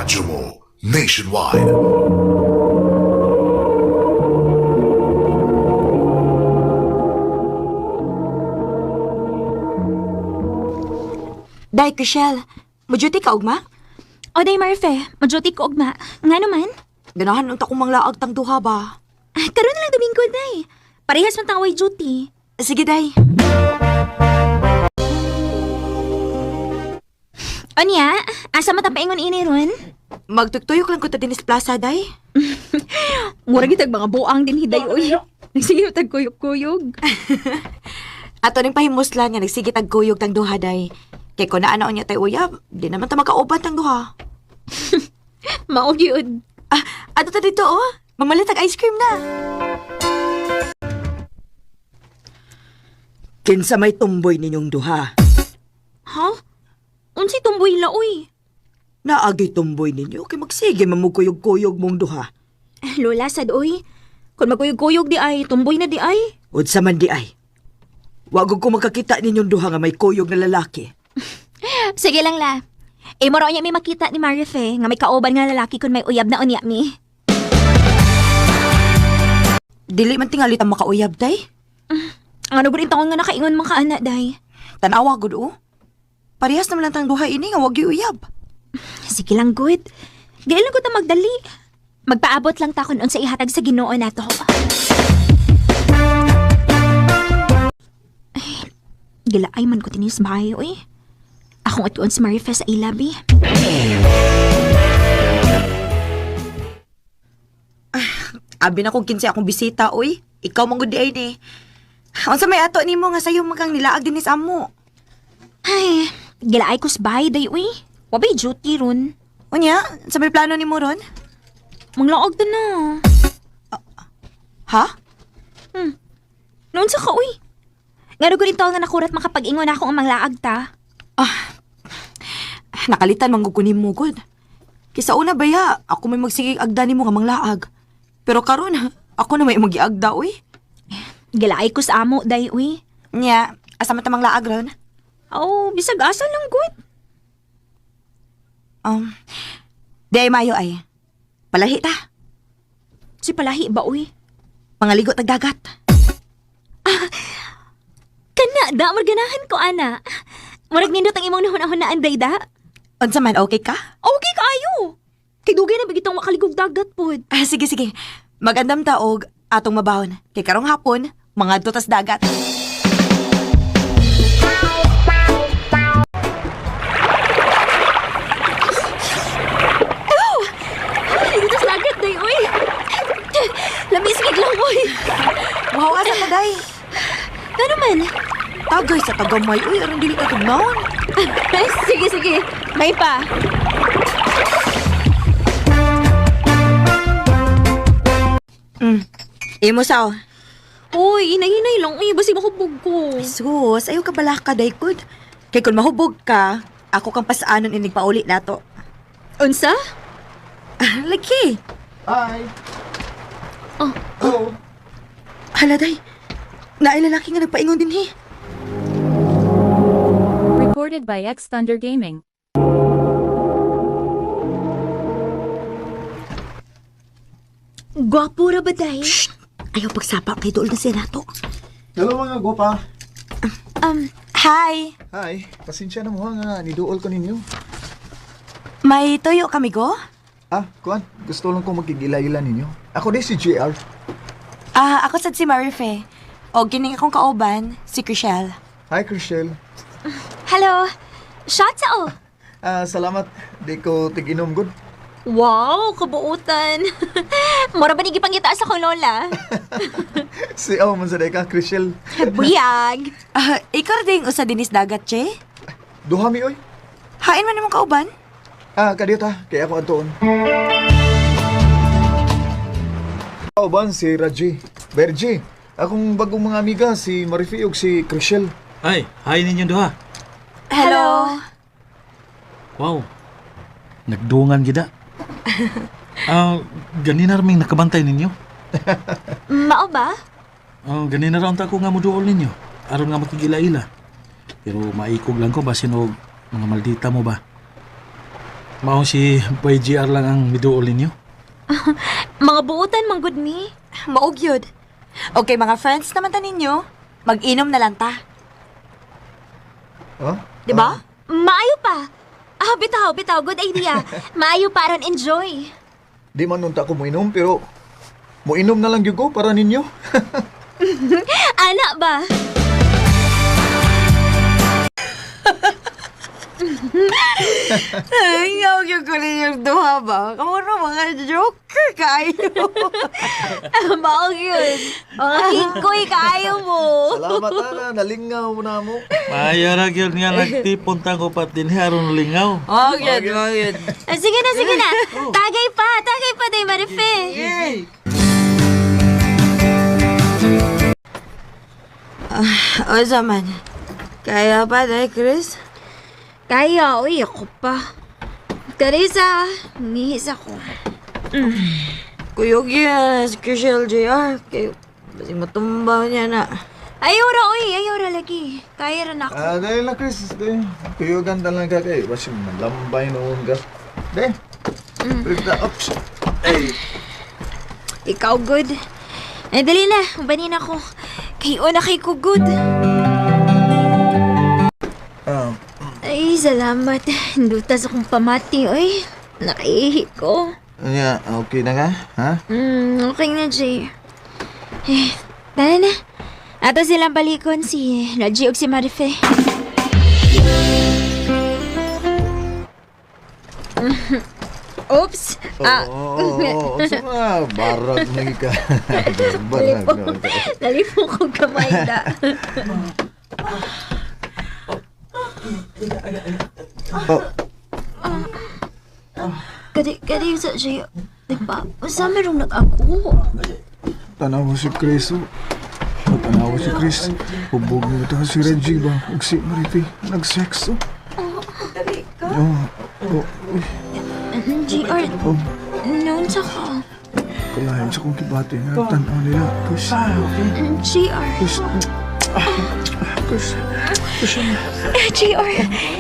Radyo mo nationwide. Day, Chriselle, mujuti ka ugma? O day Marfe, majuti ko ugma. Nga naman? Ganahan unta kong manglaag tang duha ba? Ah, karon na lang Domingo, day. Parehas man tang way duty. Sige, day. Anya, asa man tang paingon ini ron? Magtugtuyok lang ko ta dinis plaza, day. Mura gitag mga buang din hiday oy. Nagsige tag kuyog-kuyog. Ato ning pahimuslan nga nagsige tag kuyog tang duha, day. Kay kun naa na unya tay uyab, di naman ta makauban tang duha. Mao gyud. Ah, ato ta dito oh. Mamalit tag ice cream na. Kinsa may tumboy ninyong duha? Ha? Unsay tumboy la oy? Naagi tumboy ninyo kay magsige mamugkuyog-kuyog mong duha. Lola sad oy. Kun magkuyog-kuyog di ay, tumboy na di ay. Unsa man di ay. Wa gud ko makakita ninyong duha nga may kuyog na lalaki. Sige lang la. Eh, moro niya may makita ni Marife nga may kauban nga lalaki kun may uyab na unya mi. Dili man tingali ta makauyab, day. Ang ano gud taon nga nakaingon mga kaana, day. Tan-awa gud oh. Parehas naman lang tang duha ini nga wag uyab. Sige lang, good. Di lang ko ta magdali. Magpaabot lang ta kun unsa ihatag sa Ginoo nato. Ay, gilaay man ko tinis bahay, oy. Akong atuon si Marife sa ilabi. Abi na kung kinsa akong bisita, oy. Ikaw man gud di ay ni. Unsa may ato nimo nga sayo man kang nilaag dinis amo? Ay, gilaay ko sa bahay, day, oy. Wabay duty ron. Unya, sa may plano nimo ron? Manglaog ta na. Ha? Noon sa ka, uy. Nga ko rin nga nakurat makapag-ingon ako ang manglaag ta. Nakalitan man gud ko nimo gud. Kisa una ba ya, ako may magsigig agda nimo nga manglaag. Pero karon, ako na may magiagda uy. Gilaay ko sa amo, day, uy. Nya, asa man ta manglaag ron? Oh, bisag asa lang, good. Um, di ay mayo ay. Palahi ta. Si palahi ba, uy? Pangaligo tag dagat. Kana, da, marganahan ko, ana. Murag nindot ang imong nahuna-hunaan, day, da. Unsa man okay ka? Okay kaayo. Kay dugay na bigitong makaligog dagat pod. Ah, sige sige. Magandam ta og atong mabahon. Kay karong hapon, mga tas dagat. Ay, dito sa dagat, day, uy. Lamis gid lang, uy. Wow, asa ka day? Ano man? Tagay sa tagamay uy, aron dili ka tugnaon. Sige, sige. May pa. Imo saw. Uy, hinay-hinay lang. Uy, basi mahubog ko. Sus, ayaw ka bala ka, day good. Kay kung mahubog ka, ako kang pasaanon inig pauli nato. Unsa? Ah, lagi. Hi. Oh. Hello. Hala, day. Naay lalaki nga nagpaingon din hi. Recorded by X Thunder Gaming. Gwapo ra ba, day? Ayaw pagsapa kay dool na siya nato. Hello mga gopa. Hi. Hi. Pasensya na mo ha nga niduol ko ninyo. May tuyo kami go? Ah, kuan, gusto lang ko magkigila-ila ninyo. Ako din si JR. Ah, ako sad si Marife. O gining akong kauban, si Chriselle. Hi, Chriselle. Hello. Shot sa oh. Ah, salamat. Di ko tig-inom good. Wow, kabuutan. Mura ba ni gipangita sa akong lola? Si oh, man sa ka, Chriselle. Buyag. Ah, ikaw ra ding usa dinis dagat, che? Duha mi oy. Hain man imong kauban? Ah, kadiyot ha. Kaya ako antuon. Kauban si Raji. Berji. Akong bagong mga amiga si Marifi ug si Chriselle. Ay, hi ninyong duha. Hello. Wow. Nagdungan gida. Ah, ganina raming nakabantay ninyo. Mao ba? Ah, ganina ra unta ko nga moduol ninyo. Aron nga makigila-ila. Pero maikog lang ko basin og mga maldita mo ba. Mao si Bay GR lang ang miduol ninyo. Mga buutan man gud mi. Maog yun. Okay, mga friends naman ta ninyo. Mag-inom na lang ta. Ha? Di ba? Maayo pa. Ah, bitaw, bitaw. Good idea. Maayo pa aron enjoy. Di man nunta ko moinom pero moinom na lang gyud ko para ninyo. Ana ba? Ay, ngaw yun ko rin yung duha ba? Kamu na mga joker kayo. Maog yun. Mga hikoy kaayo mo. Salamat ana, nalingaw mo na mo. Maayo ra gyud nga nagtipon ta ko pat dinhi aron lingaw. Oh, yun, oh, yun. Ah, sige na, sige na. Tagay pa, day Marife. O, man. Kaya pa, day, Chris? Kaya, uy, ako pa. Teresa, mihis ako. Kuyog yun, si Chriselle JR. Kay, basi matumbaw niya na. Ayaw ra, uy, ayaw ra lagi. Kaya ra na ako. Ah, dahil na Chris, dahil. Kuyugan ta lang ka kay basi malambay noon ka. De. Mm. Oops. Ay. Ikaw, good. Ay, dali na. Ubanin ako. Kay una kay ko, good. Ah, Ay, salamat. Dutas akong pamati, uy. Nakaihi ko. nya, okay na ka? Ha? Okay na, Jay. Eh, tara na. Ato silang balikon si Raji ug si Marife. Oops! Ah, Oo, oo, oo. Sa barag na ka. Barag na ka. nalipo ko kamay na. Oh, Kadi, kadi sa Jay. Nagpa, sa merong nag-ako. tanawa si Chris. Oh. Oh, tanawa si Chris. Hubog mo ito si Reggie ba? Ug si Marife. Nag-sex. Oh. Oh, oh, uy. JR, Oh, noon sa ka. kalahin sa kong kibati nga tanaw nila. Chris. JR. Chris. Chris. Chris. JR,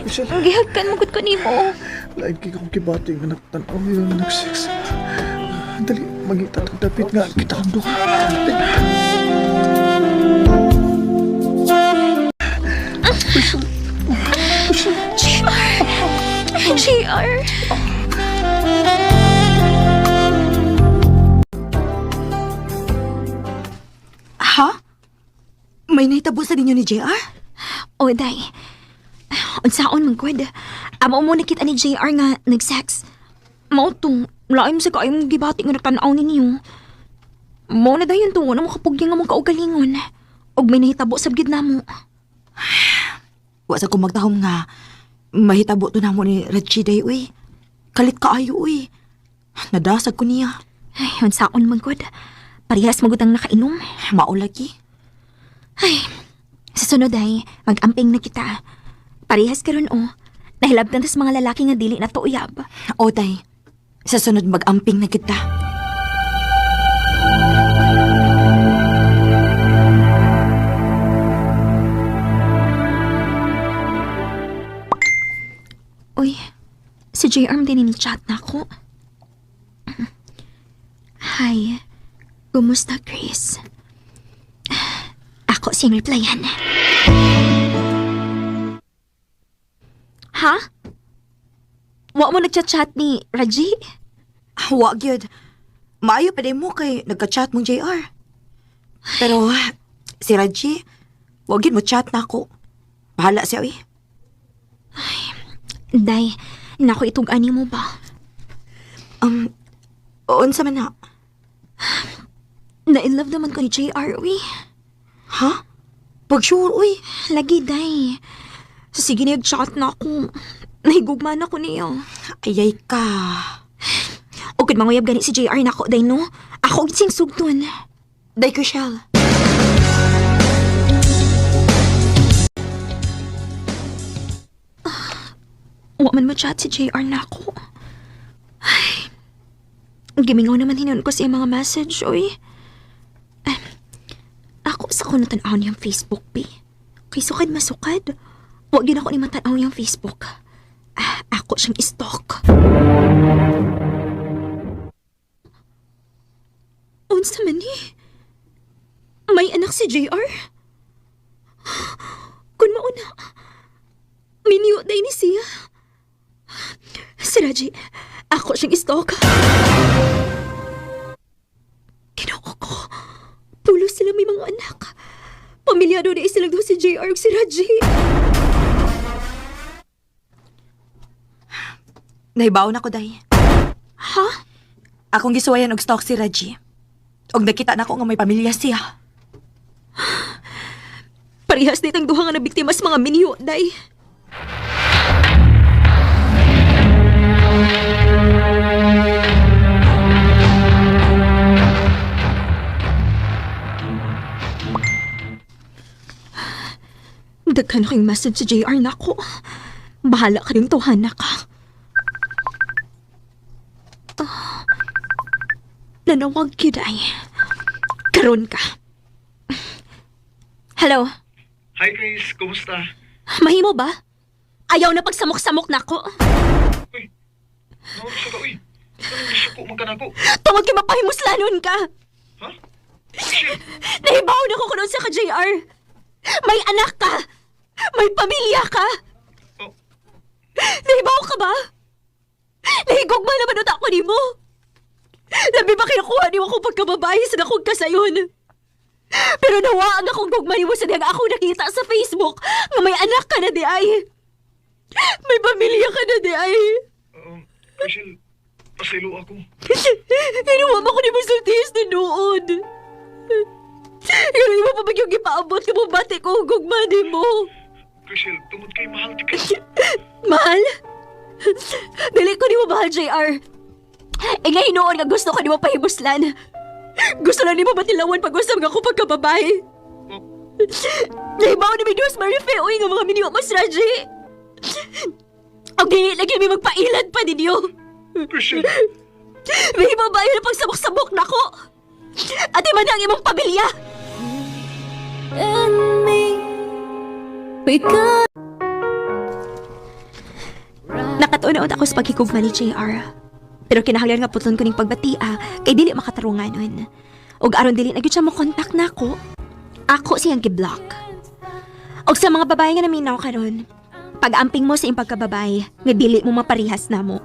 Chris. gihagkan mo gud ko nimo. Lain kay kong kibati nga nagtanaw nila nga nag-sex. Dali, magita dapit nga kita kang duha. Dali. JR! JR! Ha? May nahitabo sa ninyo ni JR? O, day. Unsaon man gud. Amo mo nakita ni JR nga nag-sex. Mao tong laim sa kaayong gibati nga nagtan-aw ninyo. Mao na dayon to, na mo kapugya nga mong kaugalingon. Og may nahitabo sa gid namo. Wa sa kong magtahom nga, mahitabo to namo ni Reggie day, uy. Kalit kaayo, uy. Nadasag ko niya. Ay, unsaon man gud. Parehas magud ang nakainom. Maulagi. Ay, sa sunod ay, mag-amping na kita. Parehas karon oh. Nahilabtan tas mga lalaki nga dili na to uyab. O, day. Sa sunod mag-amping na kita. Uy, si JR din ni chat na ako. Hi, kumusta Chris? Ako siyang replyan. Ha? Wa mo nagchat-chat ni Raji? Wa gyud. Maayo pa din mo kay nagka-chat mong JR. Pero si Reggie, wa gyud mo chat na ako. Bahala siya, uy. Day, nako itug-ani mo ba? Unsa man na? Na-in love naman ko ni JR, uy. Ha? Pag sure, uy. Lagi, day. Sa sige nag-chat na ako. Nahigugma na ko niya. Ayay ka. O kung manguyab gani si JR nako, day no? Ako gid siyang sugdon. Day ko, Shell. Wa man mo chat si JR nako. Ay, gimingaw naman hinon ko sa iyang mga message, oy. Ay, ako sa ko natanaw niyang Facebook, bi. Kay sukad masukad. Wa gyud ako ni matanaw niyang Facebook. Ah, ako siyang i-stalk. Unsa man ni? May anak si JR? Kung mauna, minyo day ni siya. Si Raji, ako siyang i-stalk. Kinoo ko. Pulo sila may mga anak. Pamilyado na silang duha si JR ug si Raji. Nahibaw na ko, day. Ha? Akong gisuwayan og stalk si Reggie. Og nakita na ko nga may pamilya siya. Parehas ditang duha nga nabiktima sa mga minyo, day. Daghan na kayong message si JR nako. Bahala ka rin tuhan na ka. Ah, nanawag gyud ay. Karon ka. Hello. Hi Chris, kumusta? Mahimo ba? Ayaw na pagsamok-samok nako. Uy, naunsa ka uy. Anong nasuko man ka nako? Tungod kay mapahimuslanon ka. Ha? Shit! Nahibaw na ko kuno sa ka, JR. May anak ka. May pamilya ka. Oh. Nahibaw ka ba? Nahigugma naman uta ko nimo. Labi ba kinukuha nimo akong pagkababae sa akong kasayon? Pero nawa ang akong gugma nimo sa diyang ako nakita sa Facebook nga may anak ka na di ay. May pamilya ka na di ay. Chriselle, pasaylo ako. Ginawa mo ko ni Masultihis na noon. Gano'n mo pa ba yung ipaabot ka mo bati ko ang gugma ni mo? Chriselle, tungod kay mahal ti ka. Mahal? Dili ko ni mo mahal, JR. E ngayon noon nga gusto ko ni mo pahibuslan. Gusto lang ni mo batilawan pag usap nga ako pagkababae. Nahibaw na may Diyos Marife, uy nga mga miniwa mas Raji. Ang dili lagi may magpailad pa ninyo. Chriselle, May babae na pagsamok-samok na ko. At iba na ang imong pamilya. Nakatuon ako sa paghikugma ni JR. Pero kinahanglan nga putlon ko ning pagbatia kay dili makatarungan nun. Og aron dili na gyud siya mo-contact nako. Ako siyang gi-block. Og sa mga babae nga naminaw karon, pag-amping mo sa iyong pagkababae, nga dili mo maparihas namo.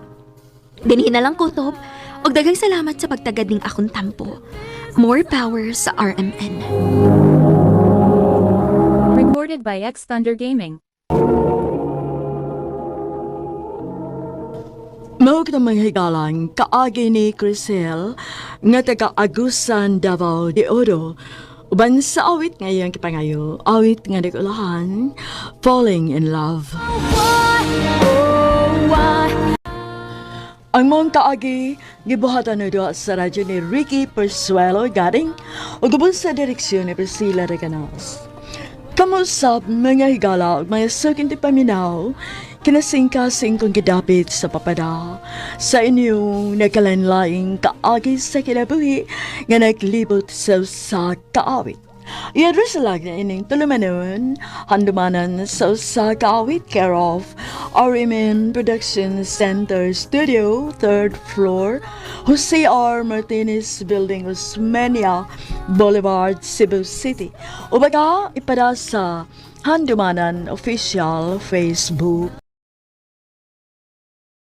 Dinhi na lang kutob, og daghang salamat sa pagtagad ning akong tampo. More power sa RMN. Recorded by X Thunder Gaming. Mao kita mga higalang kaagi ni Crisel nga taga Agusan, Davao de Oro. Uban sa awit nga iyang kipangayo, awit nga nagulahan, Falling in Love. Ang mong kaagi, gibuhatan na doon sa radyo ni Ricky Persuelo Garing ug ubos sa direksyon ni Priscilla Reganas. Kamusap mga higala ug mga suking ti paminaw, kinasingkasing kong gidapit sa papada sa inyong nagkalanlaing kaagi sa kinabuhi nga naglibot sa usa ka awit. I-address lang na ining tulumanon, handumanan sa usa ka awit, care of RMN Production Center Studio, 3rd floor, Jose R. Martinez Building, Osmeña Boulevard, Cebu City. O baga, ipada sa Handumanan Official Facebook.